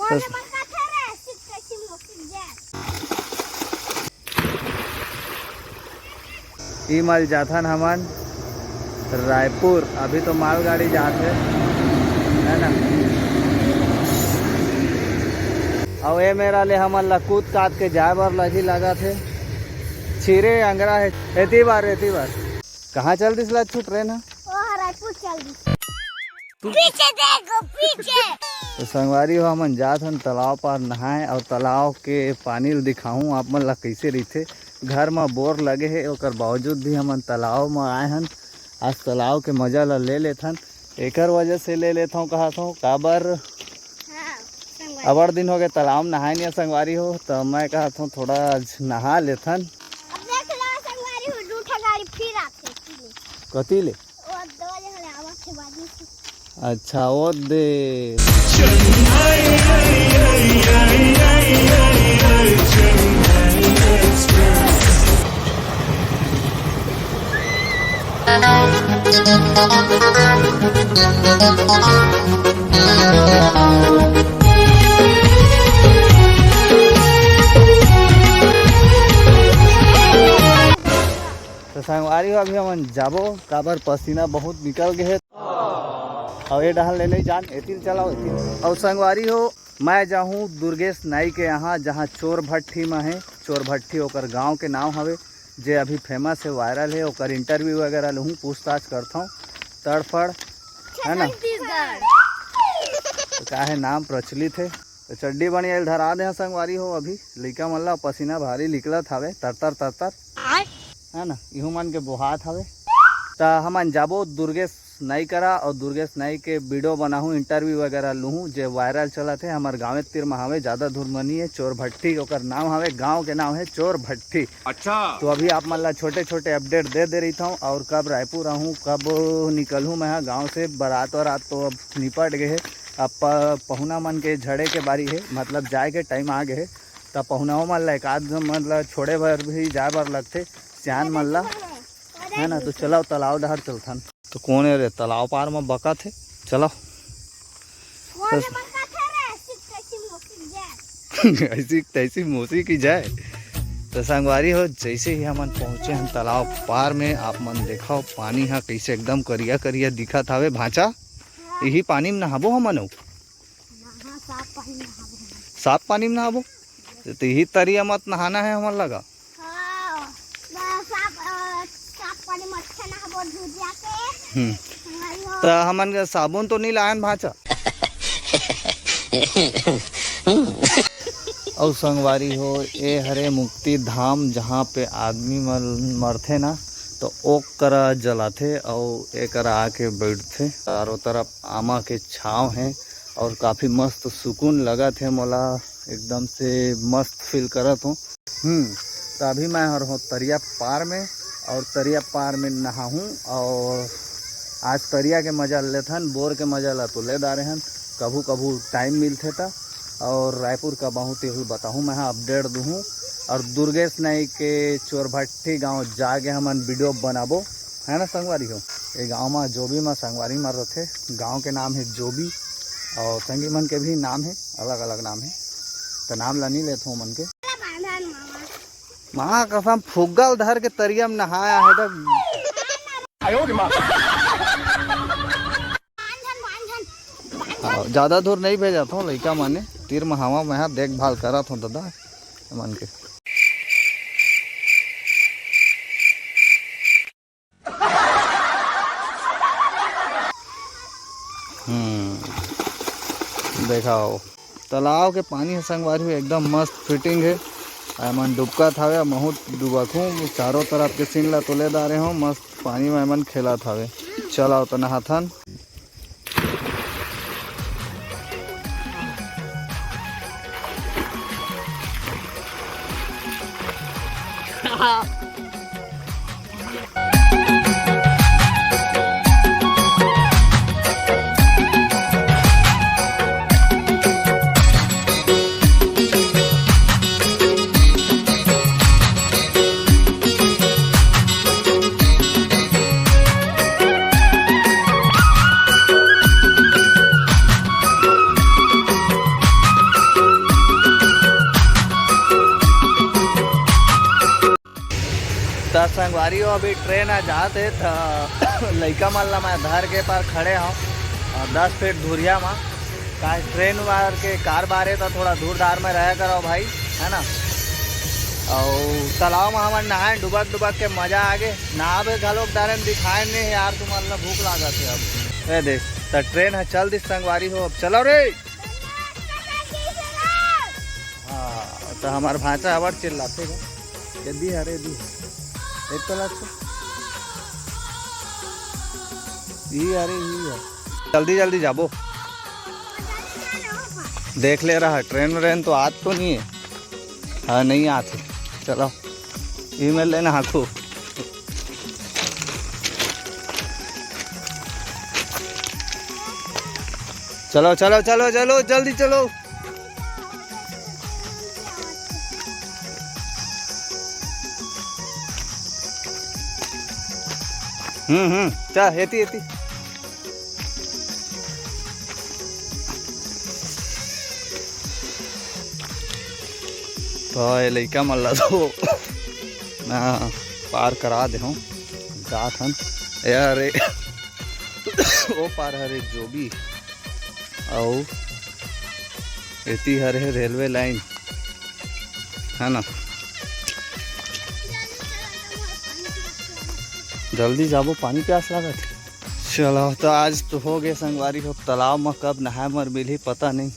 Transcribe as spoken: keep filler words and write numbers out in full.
ई मल जाथन हमन रायपुर। अभी तो मालगाड़ी जात हे, है ना? अउ ए मेरा ले हमन ला कूद काद के जाए बर लगी लागत हे। छिरे अंगरा हे। एती बार, एती बार। कहाँ चल दिस ला छू ट्रेन ह? ओ, रायपुर चल दिस। पीछे देखो, पीछे। तो संगवारी हो, हमन जात हन तालाब पार नहाए, अउ तालाब के पानी ल दिखाहूँ आप मन ला, कइसे रहिथे। घर म बोर लगे हे, ओकर बावजूद भी हमन तालाब म आए हन। आज तालाब के मजा ला ले लेथन। एकर वजह से ले लेथव, कहत हव, काबर? हाँ, संगवारी। अबड़ दिन हो गए तालाब नहाए नहीं संगवारी हो, तो मैं कहत हव, थोड़ा आज नहा लेथन। अब देख लो संगवारी हो, दू ठो गाड़ी फिर आथे। कती ले? अच्छा, ओ दे। तो संगवारी हो, अभी हमन जाबो, काबर पसीना बहुत निकल गए हे। अउ ए डहर ले नहीं जान, एती ले चलाओ, एती ले। अउ संगवारी हो, मैं जाहूँ दुर्गेश नाई के यहाँ, जहाँ चोर भट्ठी में हे। चोर भट्ठी ओकर गांव के नाम हवे, जे अभी फेमस हे, वायरल हे। ओकर इंटरव्यू वगैरह लूहूँ, पूछताछ करथौं। तड़फड़, है ना? छत्तीसगढ़। तो का हे, नाम प्रचलित हे। तो चड्डी बनियाइल धरा दे संगवारी हो, अभी लइका मन ला पसीना भारी निकलत हवे, तरतर तरतर, है ना, इहू मन के बोहात हवे। त हमन जाबो दुर्गेश नाई करा, और दुर्गेश नाई के वीडियो बनाहूँ, इंटरव्यू वगैरह लूहूँ, जे वायरल चलत हे, हमर गाँवे तीर म हवे, ज्यादा दूर म नहीं हे, चोर भट्ठी ओकर नाम हवे, गाँव के नाम हे चोर भट्ठी। अच्छा। तो अभी आप मन ला छोटे छोटे अपडेट दे दे रहिथौं, और कब रायपुर आहूँ, कब निकलहूँ मैं ह गाँव से, बारात वारात तो अब निपट गए हे। अब प-, पहुना मन के झड़े के बारी हे, मतलब जाए के टाइम आ गए हे। त पहुनाओ मन ला एक आध मन ला छोड़े बर भी जाए बर लगथे, सियान मन ला, है ना? तो चलाओ, तालाब डहर चलथन। तो कौन हे रे, तालाब पार में बकत हे? चलाओ। ऐसी तैसी मौसी की जाए। तो संगवारी हो, जैसे ही हमन पहुँचे हन तालाब पार में, आप मन देखो, पानी ह कैसे एकदम करिया करिया दिखत हवे। भांचा, हाँ। यही पानी में नहाबो हमन अउ? हाँ, साफ पानी में नहाबो हमन। साफ पानी में नहाबो? तो यही तरिया मत नहाना है हमन लगा। हाँ, साफ, अ, साफ पानी में अच्छा नहाबो, धुरिया के। हम्म। तो हमन के साबुन तो नहीं लायन भांचा। अउ संगवारी हो, ए हरे मुक्ति धाम, जहाँ पे आदमी मन मरथे ना, तो ओकरा जलाथे अउ एकरा आके बैठथे। चारों तरफ आमा के छाँव हे और काफ़ी मस्त सुकून लगत हे मोला, एकदम से मस्त फील करत हों। हम्म, तो अभी मैं हर हों तरिया पार में, और तरिया पार में नहाहूँ, और आज तरिया के मजा लेथन, बोर के मजा ला तो ले डारे हन, कभू कभू टाइम मिलथे त। और रायपुर का बहुत ही बताहूँ मैं, हाँ, अपडेट दूहूँ। और दुर्गेश नाई के चोरभट्टी गांव जाके हमन वीडियो बनाबो, है ना संगवारी हो? ये गांव में जोबी में संगवारी मर रथे, गांव के नाम है जोबी, और संगी मन के भी नाम है, अलग अलग नाम है, तो नाम ला नहीं लेथों मन के। माँ कसम, फुग्गा ल धर के तरिया में नहाया है तो। हाँ, ज्यादा दूर नहीं भेजत हों लइका मने, तीर में हवा में हा देखभाल करत हों दादा मन के। हम्म, देखाओ, तालाब के पानी ह संगवारी हो एकदम मस्त फिटिंग हे। एमन डुबकत हवे, महूँ डुबकहूँ। चारों तरफ के सीन ला तोले डारे हों, मस्त पानी में एमन खेलत हवे। चल आओ तो नहाथन। संगवारी हो, अभी ट्रेन ह जात हे, त लइका मन ला मैं धर के पर खड़े हव अउ दस फीट दूरिया म, काहे ट्रेन वार के कार बारे त थोड़ा दूर दार में रहे करो भाई, है ना। अउ तालाब में हमन नहाए, डुबक डुबक के मजा आ गे। नहाबे घलोक डारेन, दिखाए नहीं यार, तुमन ला भूख लागत हे। अब ए देख, त ट्रेन ह चल दिस संगवारी हो, अब चलो रे। हाँ, त हमार भांचा अबड़ चिल्लाथे गा। ये दी हरे दी। एक तो लाख। ई हरे, ई है। जल्दी जल्दी जाबो। देख ले रहा, ट्रेन व्रेन तो आत तो नहीं है। हाँ, नहीं आत है। चलो, ई में लेना हाकू। चलो, चलो, चलो, चलो, जल्दी चलो। हम्म, हम्म, चल, एती, एती। तो ये लइका मन ला तो मैं पार करा दे हूँ, जात हन। ए, अरे, ओ पार हरे जोगी, अउ एती हरे रेलवे लाइन, है ना। जल्दी जाबो, पानी प्यास लागत। चलो, तो आज तो हो गए संगवारी हो, तालाब में कब नहाए मर मिलही पता नहीं।